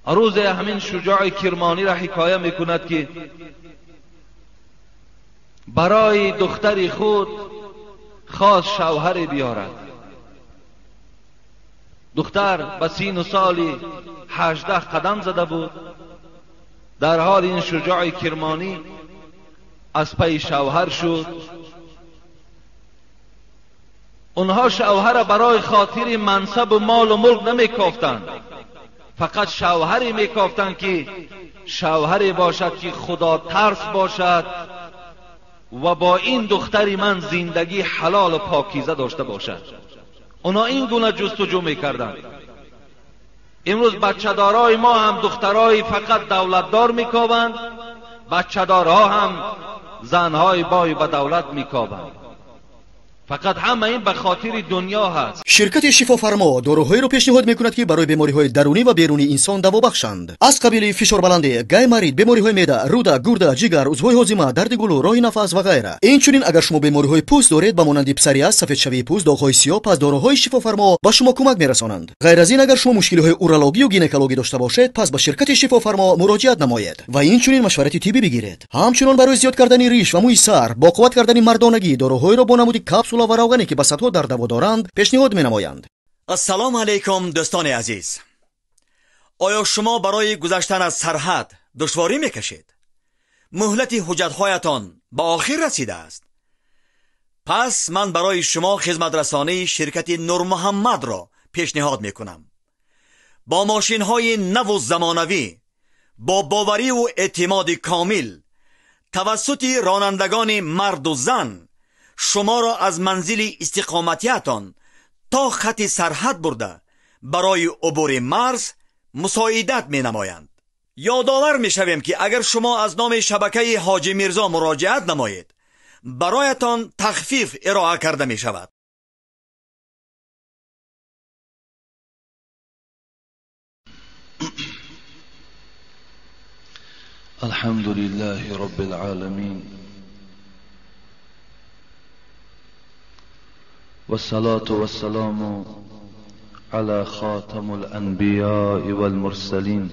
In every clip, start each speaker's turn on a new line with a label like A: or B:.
A: روز همین شجاع کرمانی را حکایه میکند که برای دختر خود خواست شوهر بیارد. دختر به سین و سال 18 قدم زده بود. در حال این شجاع کرمانی از پی شوهر شد. اونها شوهر برای خاطر منصب و مال و ملک نمیکافتند، فقط شوهری میکافتند که شوهری باشد که خدا ترس باشد و با این دختری من زندگی حلال و پاکیزه داشته باشد. اونا این گونه جستجو میکردند. امروز بچه دارای ما هم دخترای فقط دولتدار میکابند، بچه دارها هم زنهای بای به دولت میکابند. فقط همه این به خاطر دنیا هست.
B: شرکت شفافرما доруҳоеро пешниҳод мекунад, ки барои бемориҳои дарунӣ ва берунии инсон даво бахшанд, аз қабили фишорбаландӣ, гайморит, бемориҳои меъда, рӯда, гурда, ҷигар, узвҳои ҳозима, дарди гулӯ, роҳи нафас ва ғайра. Инчунин агар шумо бемориҳои пӯст доред, ба монанди псориаз, сафедшавии пӯст, доғҳои сиёҳ, пас доруҳои шифофармо ба шумо кӯмак мерасонанд. Ғайр аз ин, агар шумо мушкилиҳои урологию гинекологӣ дошта бошед, пас ба ширкати шифофармо муроҷиат намоед ва инчунин машварати тиббӣ бигиред. Ҳамчунон барои зиёд кардани риш ва мӯи сар, бо қувват кардани мардонагӣ, доруҳоеро бо намуди капсула ва равғане, ки ба садҳо дард даво доранд, пешниҳод менамоянд.
C: Ассалому алайкум, дӯстони азиз. Оё шумо барои гузаштан аз сарҳад душворӣ мекашед? Муҳлати ҳуҷҷатҳоятон ба охир расидааст? Пас ман барои шумо хизматрасонии ширкати Нурмуҳаммадро пешниҳод мекунам. Бо мошинҳои наву замонавӣ, бо бовариву эътимоди комил, тавассути ронандагони марду зан шуморо аз манзили истиқоматиятон то хати сарҳад бурда барои убури марз мусоидат менамоянд. Ёдовар мешавем, ки агар шумо аз номи шабакаи Ҳоҷи Мирзо муроҷиат намоед, бароятон тахфиф ироа карда мешавад.
A: الحمد لله رب العالمين، والصلاة والسلام على خاتم الأنبياء والمرسلين،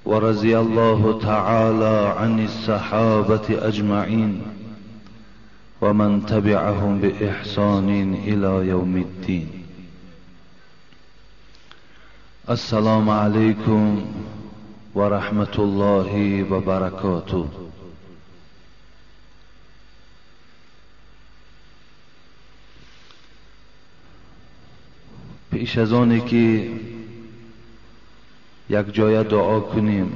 A: ورضي الله تعالى عن الصحابة أجمعين ومن تبعهم بإحسان إلى يوم الدين. السلام عليكم ورحمة الله وبركاته. پیش از آنی که یک جای دعا کنیم،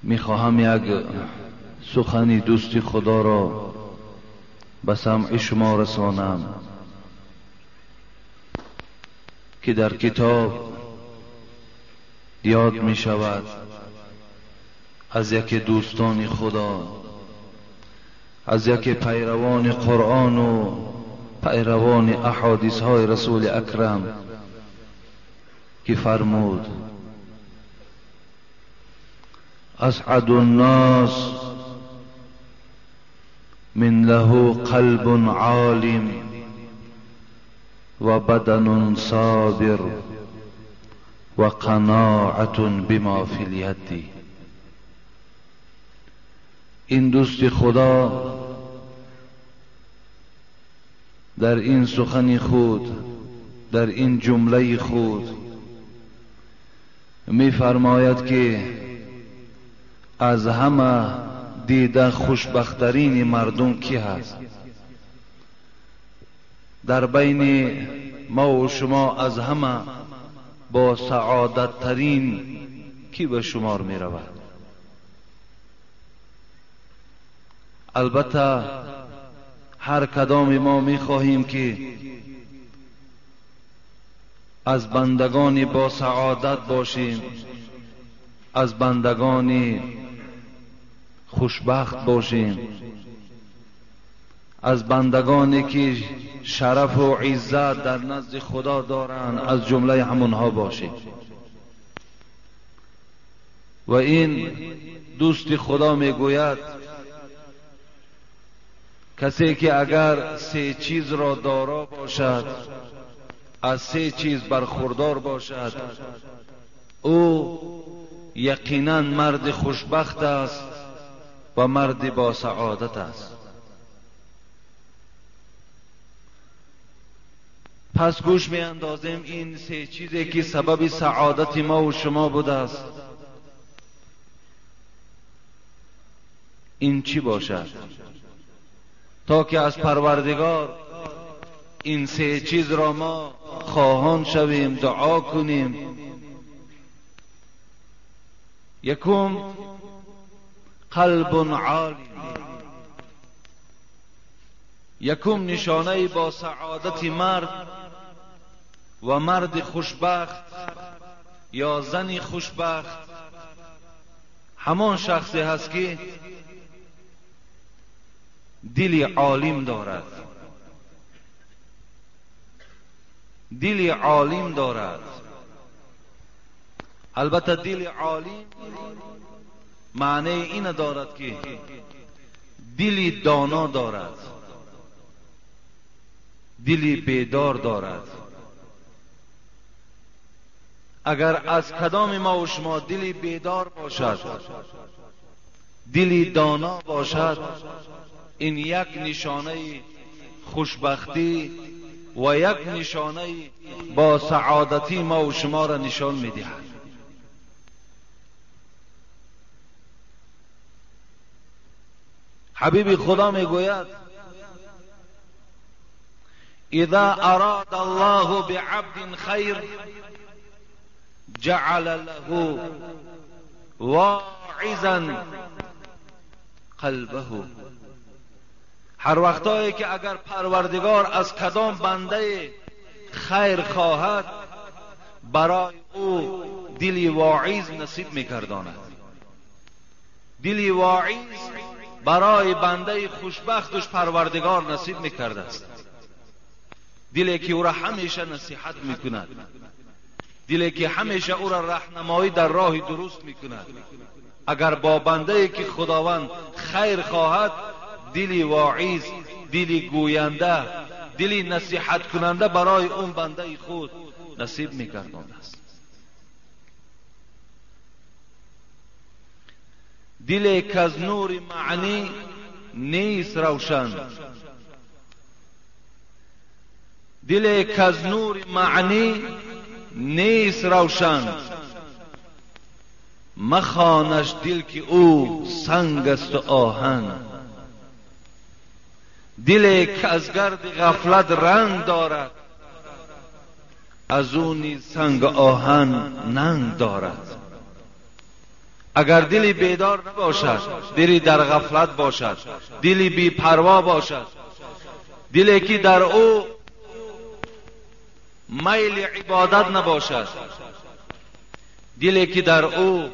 A: میخواهم یک سخنی دوستی خدا را به سمع شما رسانم که در کتاب یاد می شود از یک دوستان خدا، از یک پیروان قرآن و پیروان احادیث های رسول اکرم که فرمود: اسعد الناس من له قلب عالم و بدن صابر و قناعة بما فی الید. این دوست خدا در این سخن خود، در این جمله خود می فرماید که از همه دیده خوشبخترین مردم کی هست؟ در بین ما و شما از همه با سعادت ترین کی به شمار می رود؟ البته هر کدام ما می خواهیم که از بندگان با سعادت باشیم، از بندگان خوشبخت باشیم، از بندگانی که شرف و عزت در نزد خدا دارند از جمله همونها باشیم. و این دوست خدا میگوید کسی که اگر سه چیز را دارا باشد از سه چیز برخوردار باشد او یقینا مرد خوشبخت است و مرد با سعادت است. پس گوش می اندازیم این سه چیزی که سبب سعادت ما و شما بوده است این چی باشد، تا که از پروردگار این سه چیز را ما خواهان شویم، دعا کنیم. یکم قلب عالی، یکم نشانه با سعادت مرد و مرد خوشبخت یا زن خوشبخت همان شخصی هست که دل عالم دارد، دل عالم دارد. البته دل عالم معنی این دارد که دل دانا دارد، دل بیدار دارد. اگر از کدام ما و شما دل بیدار باشد، دل دانا باشد، این یک نشانه خوشبختی و یک نشانه با سعادتی ما و شما را نشان میدهد. حبیب خدا میگوید اذا اراد الله بعبد خیر جعل له واعظا قلبه. هر وقتایی که اگر پروردگار از کدام بنده خیر خواهد برای او دل واعظ نصیب میکرداند. دل واعظ برای بنده خوشبختش پروردگار نصیب میکرده است. دلی که او را همیشه نصیحت میکند، دلی که همیشه او را راهنمایی در راه درست میکند. اگر با بنده که خداوند خیر خواهد دلی واعظ، دلی گوینده، دلی نصیحت کننده برای اون بنده خود نصیب میکرداند است. دلی که از نور معنی نیست روشن، دلی که از نور معنی نیست روشن، مخوانش دل که او سنگ است و آهن. دلی که از گرد غفلت رنگ دارد از او نیز سنگ آهن ننگ دارد. اگر دلی بیدار نباشد، دلی در غفلت باشد، دلی بی پروا باشد، دلی که در او میل عبادت نباشد، دلی که در او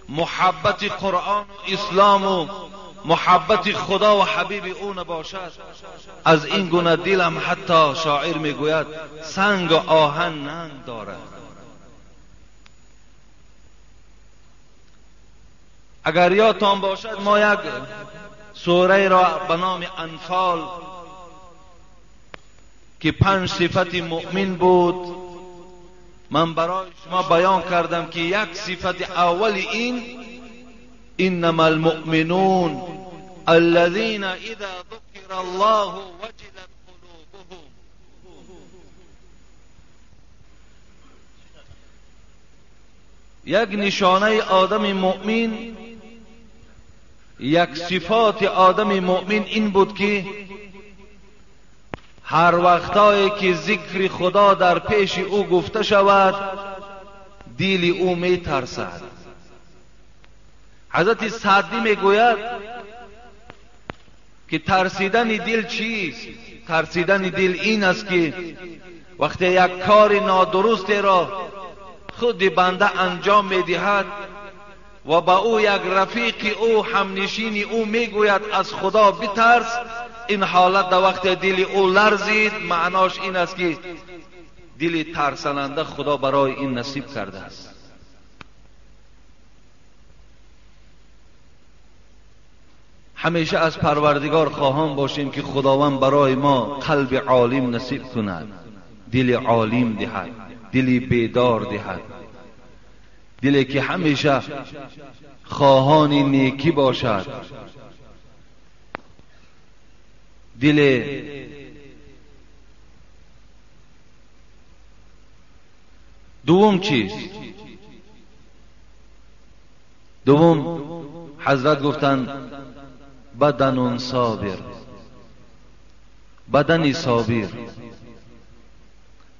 A: محبت قرآن و اسلام و محبت خدا و حبیب او نباشد، از این گونه دلم حتی شاعر میگوید سنگ و آهن ننگ دارد. اگر یادتان باشد ما یک سوره را به نام انفال که 5 صفت مؤمن بود من برای شما بیان کردم که یک صفت اول این انما المؤمنون الذين اذا ذكر الله وجلت قلوبهم. یک نشانه آدم مؤمن، یک صفات آدم مؤمن این بود که هر وقتایی که ذکر خدا در پیش او گفته شود دل او می ترسد. حضرت سعدی میگوید که ترسیدن دل چیست؟ ترسیدن دل این است که وقتی یک کار نادرست را خود بنده انجام میدهد و با او یک رفیق او، همنشین او میگوید از خدا بترس، این حالت در وقت دل او لرزید، معناش این است که دل ترسننده خدا برای این نصیب کرده است. همیشه از پروردگار خواهان باشیم که خداوند برای ما قلب عالم نصیب کند، دل عالم دهد، دل بیدار دهد، دلی که همیشه خواهان نیکی باشد، دل دوم چیز، دوم حضرت گفتند بدن صابر، بدن صابر،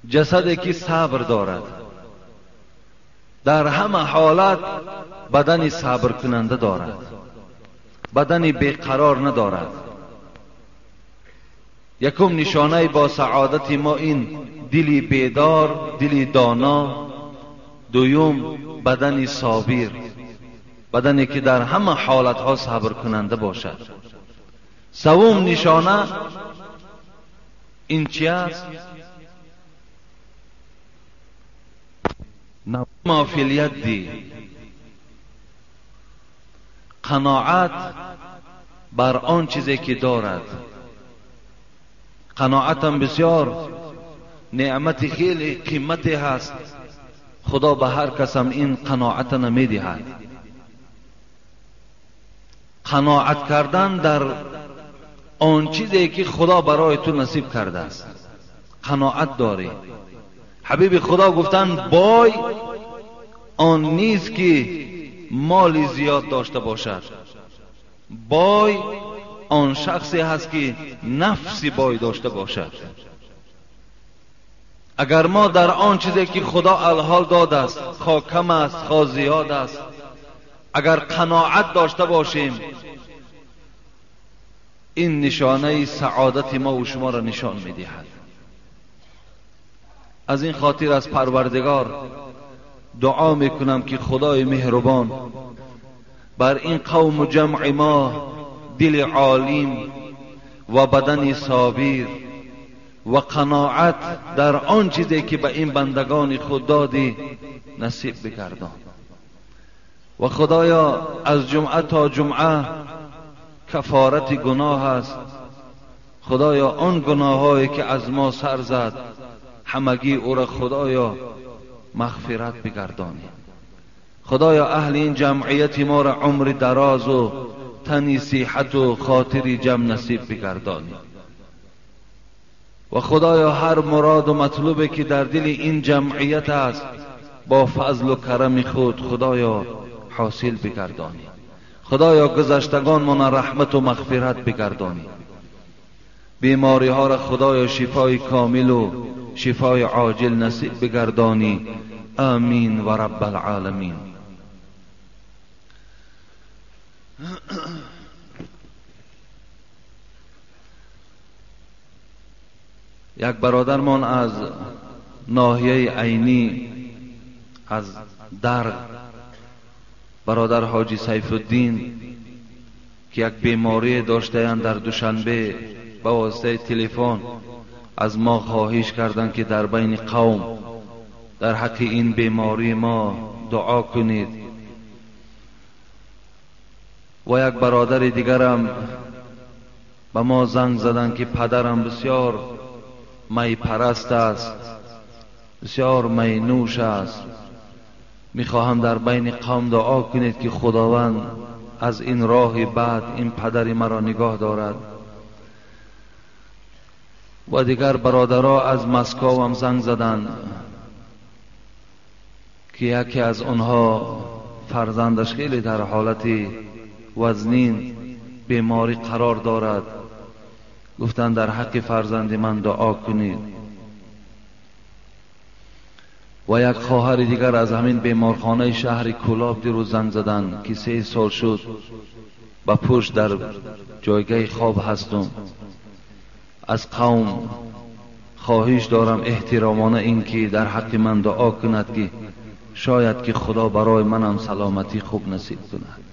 A: جسدی که صبر دارد، در همه حالت بدن صبر کننده دارد، بدن بیقرار ندارد. یکم نشانه با سعادت ما این دلی بیدار، دلی دانا. دوم بدن صابر، بدنی که در همه حالتها صبر کننده باشد. سوم نشانه این چی است؟ ما فی الید، قناعت بر آن چیزی که دارد. قناعت هم بسیار نعمت خیلی قیمتی هست، خدا به هر کس هم این قناعت نمیدهد. قناعت کردن در آن چیزی که خدا برای تو نصیب کرده است، قناعت داری. حبیب خدا گفتن بای آن نیست که مال زیاد داشته باشد، بای آن شخصی هست که نفسی بای داشته باشد. اگر ما در آن چیزی که خدا الحال داده است، خواه کم است خواه زیاد است، اگر قناعت داشته باشیم، این نشانه سعادت ما و شما را نشان میدهد. از این خاطر از پروردگار دعا میکنم که خدای مهربان بر این قوم و جمع ما دل عالم و بدن صابر و قناعت در آن چیزی که به این بندگان خود دادی نصیب بگردان. و خدایا از جمعه تا جمعه کفارت گناه است، خدایا آن گناهایی که از ما سر زد همگی او را خدایا مغفرت بگردانی. خدایا اهل این جمعیت ما را عمر دراز و تنی صحت و خاطر جمع نصیب بگردانی. و خدایا هر مراد و مطلوبی که در دل این جمعیت است با فضل و کرم خود خدایا حاصل بگردانی. خدایا گذشتگان من رحمت و مغفرت بگردانی. بیماری ها را خدایا شفای کامل و شفای عاجل نصیب بگردانی. آمین و رب العالمین. یک برادرمان از ناحیه عینی از درغ، برادر حاجی سیف الدین که یک بیماری داشته‌اند در دوشنبه به واسطه تلفن از ما خواهش کردند که در بین قوم در حق این بیماری ما دعا کنید. و یک برادر دیگرم به ما زنگ زدند که پدرم بسیار می پرست است، بسیار می نوش است، میخواهم در بین قوم دعا کنید که خداوند از این راه بد این پدر مرا نگاه دارد. و دیگر برادرها از مسکو هم زنگ زدند که یکی از آنها فرزندش خیلی در حالت وزنین بیماری قرار دارد، گفتند در حق فرزند من دعا کنید. و یک خواهر دیگر از همین بیمارخانه شهر کولاب دیروز زنگ زدند که 3 سال شد با پشت در جایگاه خواب هستم، از قوم خواهش دارم احترامانه این که در حق من دعا کند که شاید که خدا برای منم سلامتی خوب نصیب کند.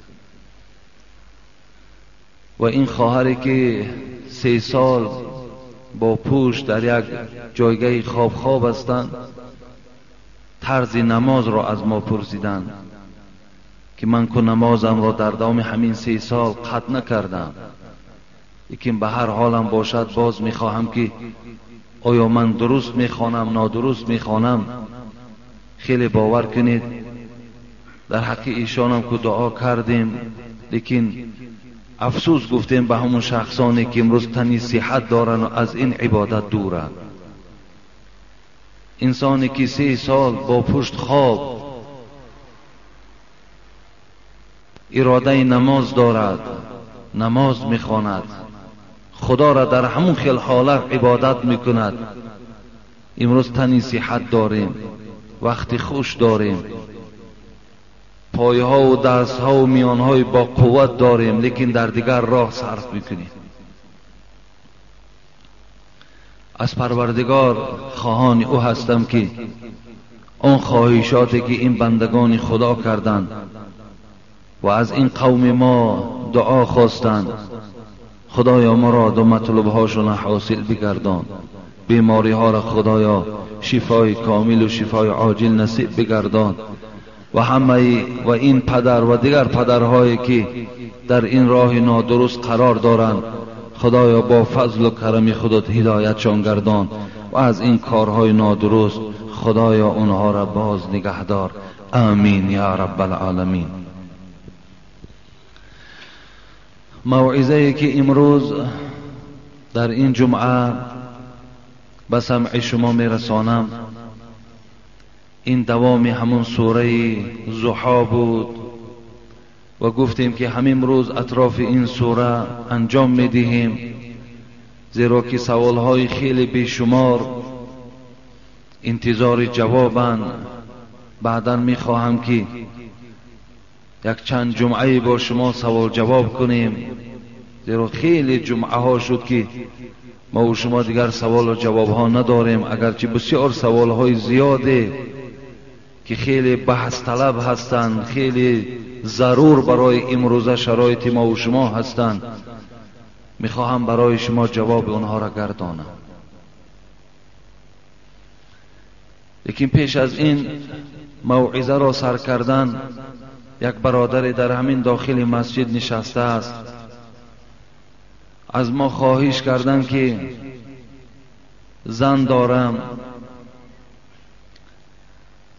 A: و این خواهری که 3 سال با پوش در یک جایگاه خواب هستند، طرز نماز را از ما پرسیدند که من که نمازم را در دوام همین 3 سال قطع نکردم، لیکن به هر حالم باشد باز میخواهم که آیا من درست میخوانم نادرست میخوانم. خیلی باور کنید در حق ایشانم که دعا کردیم، لیکن افسوس گفتیم به همون شخصانی که امروز تنی صحت دارن و از این عبادت دورن. انسانی که 3 سال با پشت خواب اراده نماز دارد، نماز میخواند، خدا را در همون خیل حالت عبادت میکند. امروز تنی صحت داریم، وقت خوش داریم، پایها و دستها و میانهای با قوت داریم، لیکن در دیگر راه صرف میکنیم. از پروردگار خواهان او هستم که آن خواهشاتی که این بندگان خدا کردند و از این قوم ما دعا خواستند، خدایا مراد و مطلوبهاشون حاصل بگردان، بیماری ها را خدایا شفای کامل و شفای عاجل نصیب بگردان و همه و این پدر و دیگر پدرهایی که در این راه نادرست قرار دارند، خدایا با فضل و کرم خودت هدایتشان گردان و از این کارهای نادرست خدایا اونها را باز نگهدار. آمین یا رب العالمین. موعظه که امروز در این جمعه به سمع شما میرسانم، این دوام همون سوره ضحی بود و گفتیم که همین روز اطراف این سوره انجام میدهیم، زیرا که سوالهای خیلی بیشمار انتظار جوابند. بعدا میخواهم که یک چند جمعه با شما سوال جواب کنیم، زیرا خیلی جمعه ها شد که ما و شما دیگر سوال و جواب ها نداریم، اگرچه بسیار سوال های زیاده که خیلی بحث طلب هستند، خیلی ضرور برای امروزه شرایط ما و شما هستند. میخواهم برای شما جواب اونها را گردانم. لیکن پیش از این موعظه را سر کردن، یک برادر در همین داخل مسجد نشسته است، از ما خواهش کردن که زن دارم،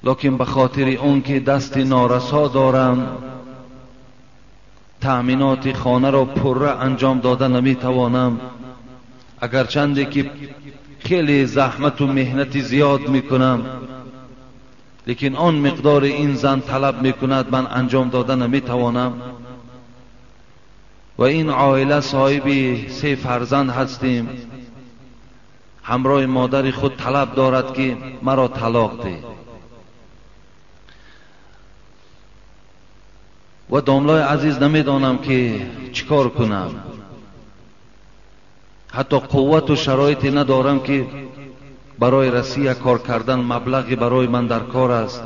A: لیکن به خاطر اون که دست نارسا دارم تأمینات خانه را پره انجام داده نمیتوانم، اگرچنده که خیلی زحمت و مهنت زیاد میکنم، لیکن آن مقدار این زن طلب میکند من انجام داده نمیتوانم. و این عائله صاحب 3 فرزند هستیم، همراه مادر خود طلب دارد که مرا طلاق ده. و داملای عزیز نمیدانم که چیکار کنم، حتی قوت و شرایطی ندارم که برای رسیه کار کردن مبلغی برای من در کار است.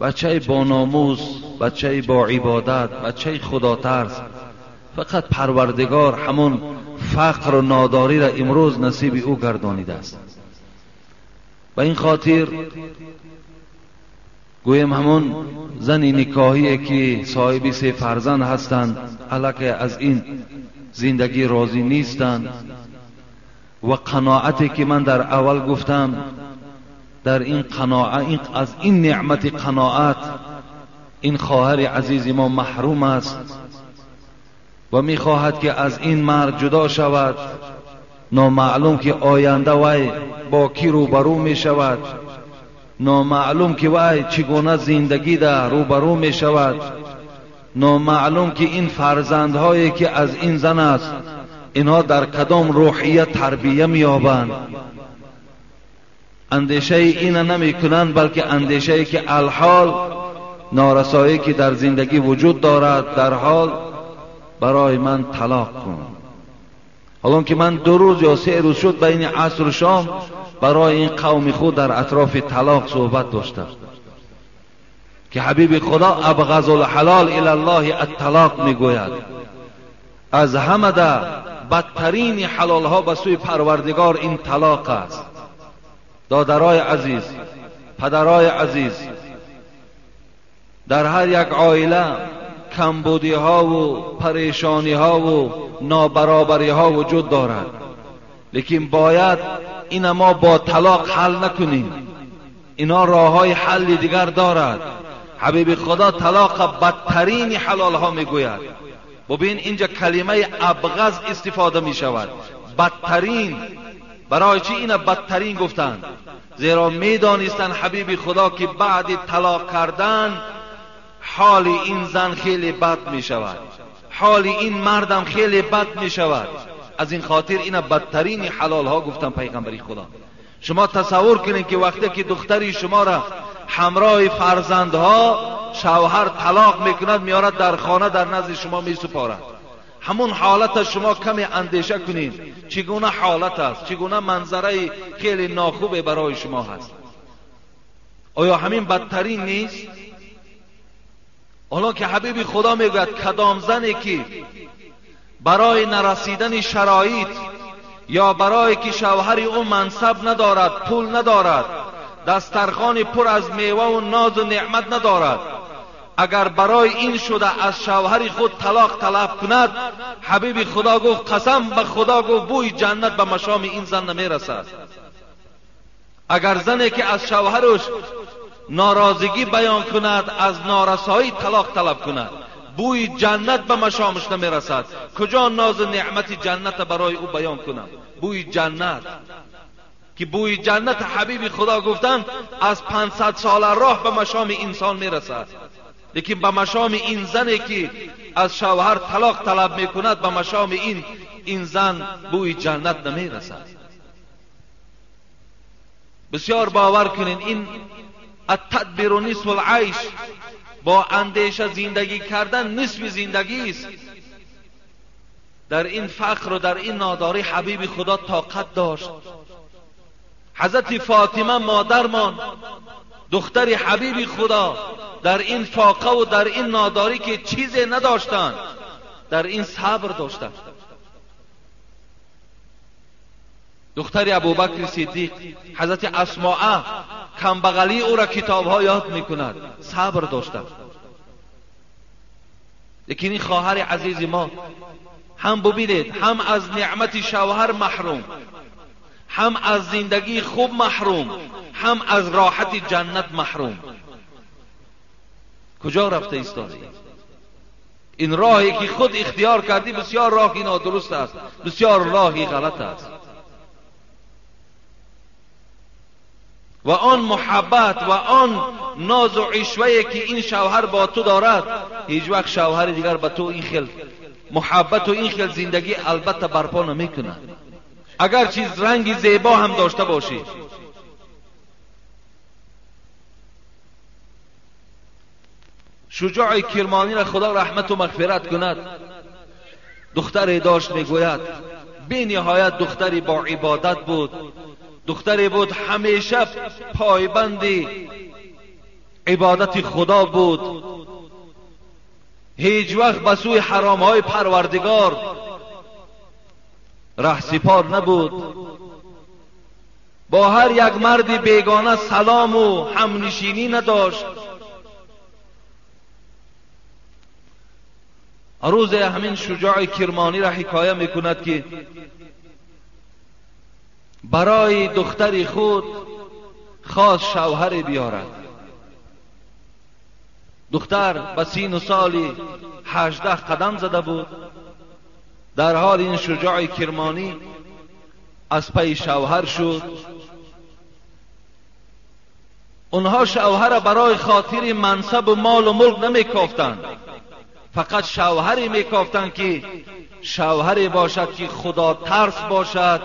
A: بچه با ناموس، بچه با عبادت، بچه خدا ترس، فقط پروردگار همون فقر و ناداری را امروز نصیب او گردانیده است. به این خاطر گویم همون زن نکاهی که صاحب 3 فرزند هستند الکه از این زندگی راضی نیستند و قناعتی که من در اول گفتم، در این قناعت، از این نعمت قناعت این خواهر عزیز ما محروم است و میخواهد که از این مرد جدا شود. نامعلوم که آینده وی با کی روبرو میشود، نامعلوم که وی چگونه زندگی در روبرو میشود، نامعلوم که این فرزندهایی که از این زن است اینها در کدام روحیه تربیه مییابند. اندیشه این نمی کنند، بلکه اندیشه که الحال نارسایی که در زندگی وجود دارد در حال برای من طلاق کن. حالا که من 2 روز یا 3 روز شد بین عصر و شام برای این قوم خود در اطراف طلاق صحبت داشتم که حبیب خدا ابغض الحلال الی الله الطلاق میگوید، از همه ده بدترین حلال ها به سوی پروردگار این طلاق است. دادرای عزیز، پدرای عزیز، در هر یک عائله کمبودی ها و پریشانی ها و نابرابری ها وجود دارد. لیکن باید این ما با طلاق حل نکنیم. اینا راه های حل دیگر دارد. حبیب خدا طلاق بدترین حلال ها میگوید. ببین اینجا کلمه ابغض استفاده می شود، بدترین. برای چی اینا بدترین گفتند؟ زیرا میدانستند حبیب خدا که بعد طلاق کردن حال این زن خیلی بد می شود، حال این مردم خیلی بد می شود. از این خاطر اینا بدترین حلال ها گفتن پیغمبری خدا. شما تصور کنید که وقتی که دختری شما را همراه فرزندها شوهر طلاق میکند، میارد در خانه در نزد شما میسپارد، همون حالت شما کمی اندیشه کنید چگونه حالت است، چگونه منظره خیلی ناخوب برای شما هست. آیا همین بدترین نیست؟ حالا که حبیب خدا میگوید کدام زنی که برای نرسیدن شرایط یا برای که شوهر او منصب ندارد، پول ندارد، دسترخوان پر از میوه و ناز و نعمت ندارد، اگر برای این شده از شوهر خود طلاق طلب کند، حبیب خدا گفت قسم به خدا گفت بوی جنت به مشام این زن نمیرسد. اگر زنی که از شوهرش ناراضگی بیان کند، از نارسایی طلاق طلب کند، بوی جنت به مشامش نمیرسد. کجا ناز نعمت جنت برای او بیان کنم؟ بوی جنت که بوی جنت حبیب خدا گفتن از 500 سال راه به مشام انسان میرسد، لیکن به مشام این زنی که از شوهر طلاق طلب میکند، به مشام این زن بوی جنت نمیرسد. بسیار باور کنین این التدبیر نصف العیش، با اندیشه زندگی کردن نصف زندگی است. در این فقر و در این ناداری حبیب خدا طاقت داشت. حضرت فاطمه مادرمان، دختر حبیب خدا، در این فاقه و در این ناداری که چیزی نداشتند، در این صبر داشتند. دختر ابوبکر صدیق حضرت اسماء، کمبغلی او را کتابها یاد میکند، صبر داشتند. لیکن این خواهر عزیز ما هم ببینید، هم از نعمت شوهر محروم، هم از زندگی خوب محروم، هم از راحت جنت محروم. کجا رفته ایستادی؟ این راهی که خود اختیار کردی بسیار راهی نادرست است، بسیار راهی غلط است. و آن محبت و آن ناز و عشوه که این شوهر با تو دارد، هیچ وقت شوهر دیگر با تو این خیل محبت و این خیل زندگی البته برپا نمیکند، اگر چیز رنگ زیبا هم داشته باشی. شجاع کرمانی را خدا رحمت و مغفرت کند، دختری داشت، میگوید بی نهایت دختری با عبادت بود، دختری بود همیشه پایبند عبادت خدا بود، هیچ وقت به سوی حرامهای پروردگار رهسپار نبود. با هر یک مرد بیگانه سلام و همنشینی نداشت. روز همین شجاع کرمانی را حکایه میکند که برای دختر خود خواست شوهر بیارد. دختر به سین و سال 18 قدم زده بود. در حال این شجاع کرمانی از پی شوهر شد. اونها شوهر برای خاطر منصب و مال و ملک نمیکافتند، فقط شوهری میکافتند که شوهری باشد که خدا ترس باشد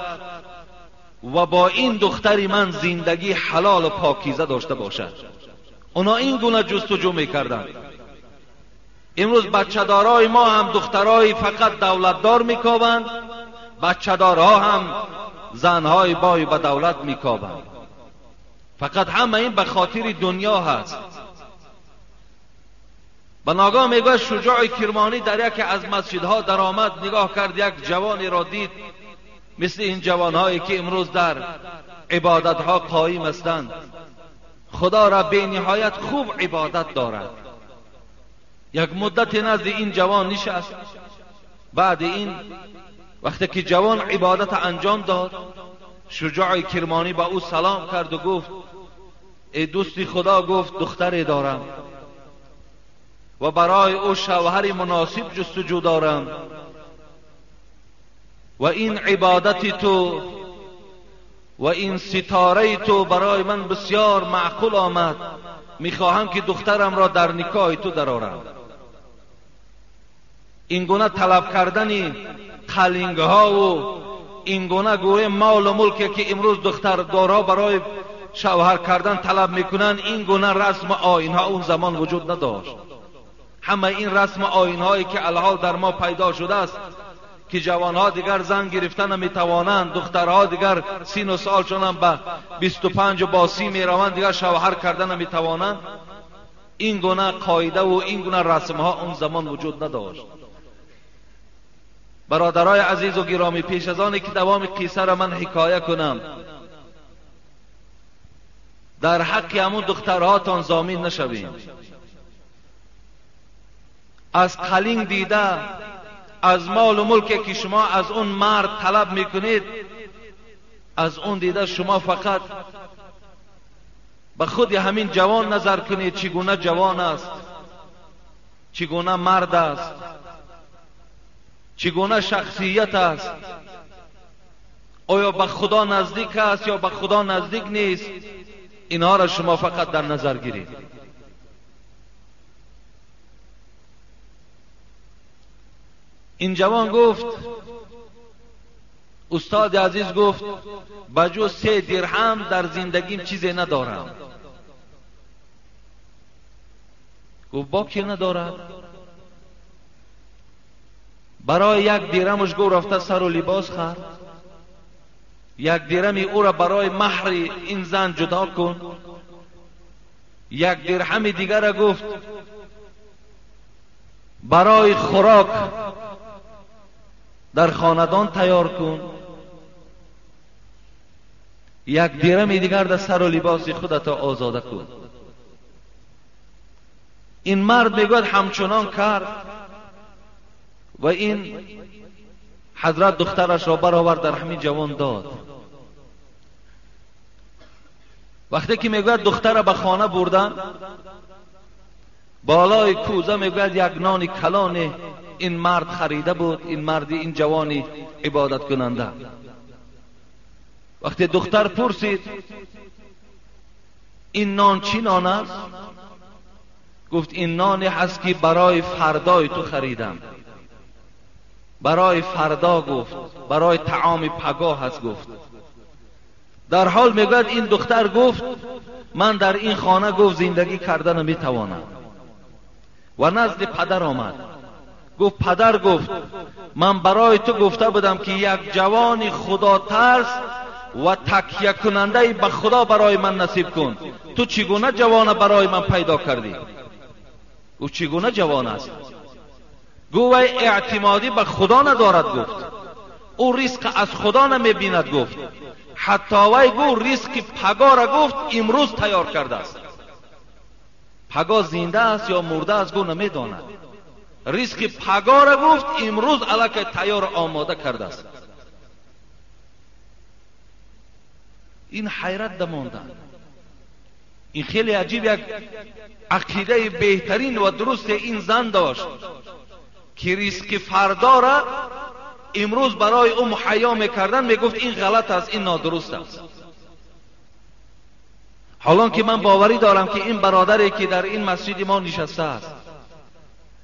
A: و با این دختری من زندگی حلال و پاکیزه داشته باشد. اونا این گونه جستجو میکردند. امروز بچه دارای ما هم دخترای فقط دولتدار میکابند، بچه دارها هم زنهای بای به دولت میکابند. فقط همه این به خاطر دنیا هست. به ناگاه میگوید شجاع کرمانی در یکی از مسجدها در آمد، نگاه کرد یک جوانی را دید، مثل این جوانهایی که امروز در عبادتها قایم هستند، خدا را به نهایت خوب عبادت دارد. یک مدت نزد این جوان نشست. بعد این وقتی که جوان عبادت انجام داد، شجاع کرمانی با او سلام کرد و گفت ای دوستی خدا، گفت دختری دارم و برای او شوهر مناسب جستجو دارم و این عبادت تو و این ستاره تو برای من بسیار معقول آمد، میخواهم که دخترم را در نکاح تو درآورم. این گونه طلب کردن قلنگ ها و این گونه گوه مال و ملک که امروز دختردارا برای شوهر کردن طلب میکنن، این گونه رسم آیین ها اون زمان وجود نداشت. همه این رسم آیین هایی که الحال در ما پیدا شده است که جوانها دیگر زن گرفتن نمیتوانند، دخترها دیگر سین و سالشون هم به 25 و با 30 میروند، دیگر شوهر کردن نمیتوانند. این گونه قاعده و این گونه رسم ها اون زمان وجود نداشت. برادرای عزیز و گرامی، پیش از آن که دوام قصه را من حکایه کنم، در حق همون دخترهاتان ضامن نشویم. از قلینگ دیده، از مال و ملک که شما از اون مرد طلب میکنید، از اون دیده شما فقط به خود همین جوان نظر کنید، چگونه جوان است، چگونه مرد است، چگونه شخصیت است، آیا به خدا نزدیک است یا به خدا نزدیک نیست. اینها را شما فقط در نظر گیرید. این جوان گفت، استاد عزیز گفت بجز 3 درهم در زندگیم چیزی ندارم. گفت با کی ندارد؟ برای 1 درهمش گفت رفته سر و لباس خر، 1 درهم او را برای مهر این زن جدا کن، 1 درهم دیگر را گفت برای خوراک در خاندان تیار کن، 1 درهم دیگر در سر و لباس خودت آزاده کن. این مرد میگوید همچنان کرد و این حضرت دخترش را برآورد در همین جوان داد. وقتی که میگوید دختر را به خانه بردن، بالای کوزه میگوید یک نان کلان این مرد خریده بود، این مردی، این جوانی عبادت کننده. وقتی دختر پرسید این نان چی نان است؟ گفت این نانی هست که برای فردای تو خریدم، برای فردا، گفت برای طعام پگاه هست. گفت در حال میگوید این دختر گفت من در این خانه گفت زندگی کردن نمیتوانم و نزد پدر آمد. گفت پدر، گفت من برای تو گفته بودم که یک جوان خدا ترس و تکیه کننده به خدا برای من نصیب کن، تو چگونه جوان برای من پیدا کردی؟ او چگونه جوان است؟ گفت اعتمادی به خدا ندارد. گفت او ریسک از خدا نمیبیند. گفت حتی وی گفت ریسک پگا را گفت امروز تیار کرده است، پگا زنده است یا مرده است گفت نمیداند، ریسک پگا را گفت امروز الکی تیار آماده کرده است. این حیرت دماندن. این خیلی عجیب یک عقیده بهترین و درست این زن داشت که ریسک فردا را امروز برای او مهیا میکردن، میگفت این غلط است، این نادرست است. حالان که من باوری دارم که این برادری که در این مسجد ما نشسته است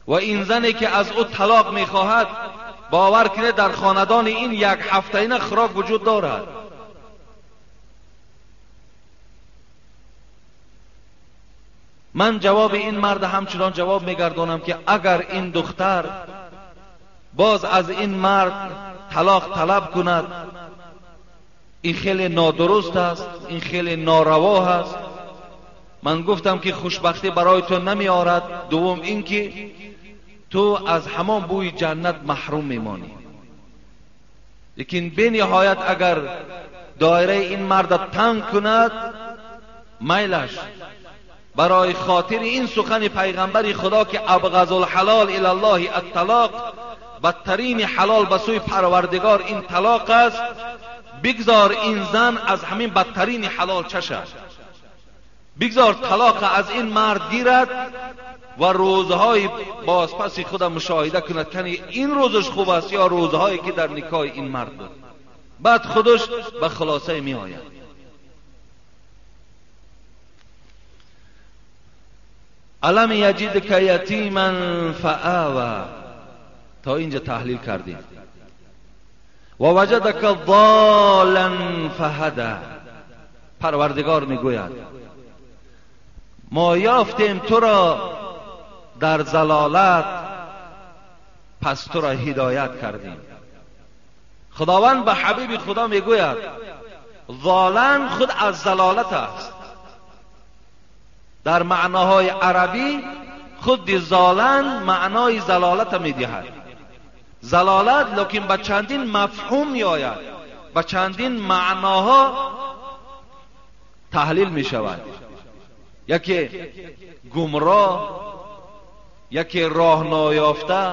A: و این زنی که از او طلاق میخواهد، باور کنه در خاندان این یک هفته این خوراک وجود دارد. من جواب این مرد همچنان جواب میگردانم که اگر این دختر باز از این مرد طلاق طلب کند، این خیلی نادرست است، این خیلی ناروا است. من گفتم که خوشبختی برای تو نمی آرد. دوم اینکه تو از همان بوی جنت محروم میمانی. لیکن به نهایت اگر دایره این مرد تنگ کند، میلش برای خاطر این سخن پیغمبر خدا که ابغض الحلال الی الله الطلاق، بدترین حلال به سوی پروردگار این طلاق است. بگذار این زن از همین بدترین حلال چشد، بگذار طلاق از این مرد گیرد و روزهای بازپس خود مشاهده کند که این روزش خوب است یا روزهایی که در نکاح این مرد بود. بعد خودش به خلاصه می آید. الم یجدک یتیما فآوی، تا اینجا تحلیل کردیم. و وجدک ضالا فهدی، پروردگار میگوید ما یافتیم تو را در ضلالت، پس تو را هدایت کردیم. خداوند به حبیب خدا میگوید ضالن خود از ضلالت است. در معناهای عربی خود ضالن معنای ضلالت میدهد. ضلالت لکن به چندین مفهوم میآید، به چندین معناها تحلیل میشود. یکی گمراه، یکی راه نایافته،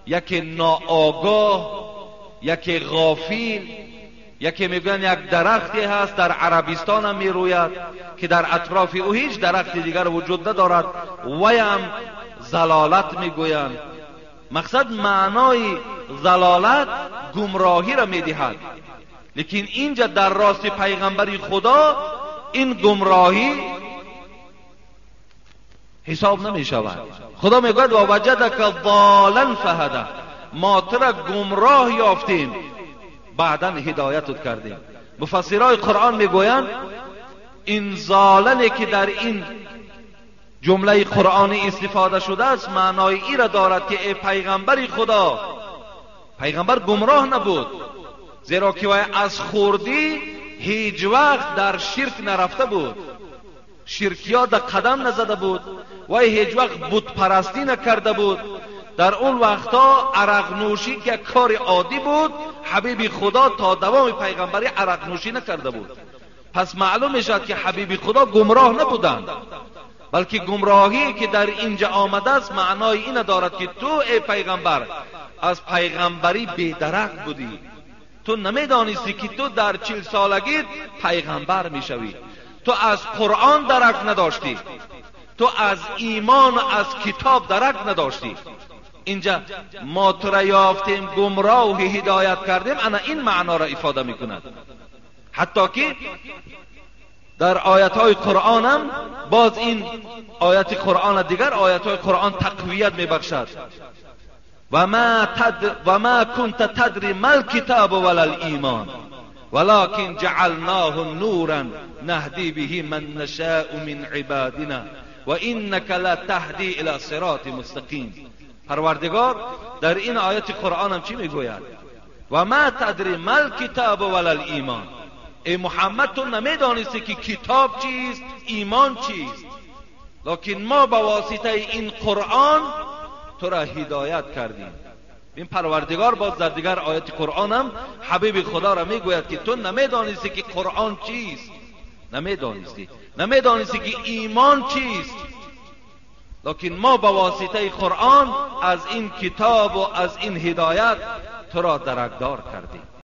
A: یکی ناآگاه، یکی غافل، یکی میگویند یک درختی هست در عربستان هم میروید که در اطراف او هیچ درخت دیگر وجود ندارد، وی هم ضلالت میگویند. مقصد معنای ضلالت گمراهی را میدهد، لیکن اینجا در راست پیغمبری خدا این گمراهی حساب نمی شود. خدا میگوید و وجدک ضالا فهدی، ما تو را گمراه یافتیم بعدا هدایتت کردیم. مفسرای قرآن میگویند این ضالنی که در این جمله قرآنی استفاده شده است معنای ای را دارد که ای پیغمبر خدا، پیغمبر گمراه نبود، زیرا که وی از خوردی هیچ وقت در شرک نرفته بود، شرکیات در قدم نزده بود، وی هیچ وقت بت پرستی نکرده بود. در اون وقتا عرق نوشی که کار عادی بود، حبیب خدا تا دوام پیغمبری عرق نوشی نکرده بود. پس معلوم میشد که حبیب خدا گمراه نبودند، بلکه گمراهی که در اینجا آمده است معنای این دارد که تو ای پیغمبر از پیغمبری بیدرک بودی، تو نمیدانستی که تو در 40 سالگی پیغمبر میشوی، تو از قرآن درک نداشتی، تو از ایمان و از کتاب درک نداشتی. اینجا ما تو را یافتیم گمراه هدایت کردیم، انا این معنا را افاده میکند. حتی که در آیت های قرآن هم باز این آیت قرآن دیگر آیت های قرآن تقویت میبخشد. و ما كنت تدری ما الکتاب ولا الایمان ولكن جعلناه نورا نهدی به من نشاء من عبادنا و انك لا تهدی الى صراط مستقیم. پروردگار در این آیت قرآن هم چی میگوید؟ و ما تدری ما الکتاب ولا الایمان. ای محمد تو نمیدانستی که کتاب چیست، ایمان چیست، لکن ما به واسطه این قرآن تو را هدایت کردیم. این پروردگار باز در دیگر آیت قرآن هم حبیب خدا را میگوید که تو نمیدانستی که قرآن چیست، نمیدانستی که ایمان چیست، لکن ما به واسطه قرآن از این کتاب و از این هدایت تو را درکدار کردیم.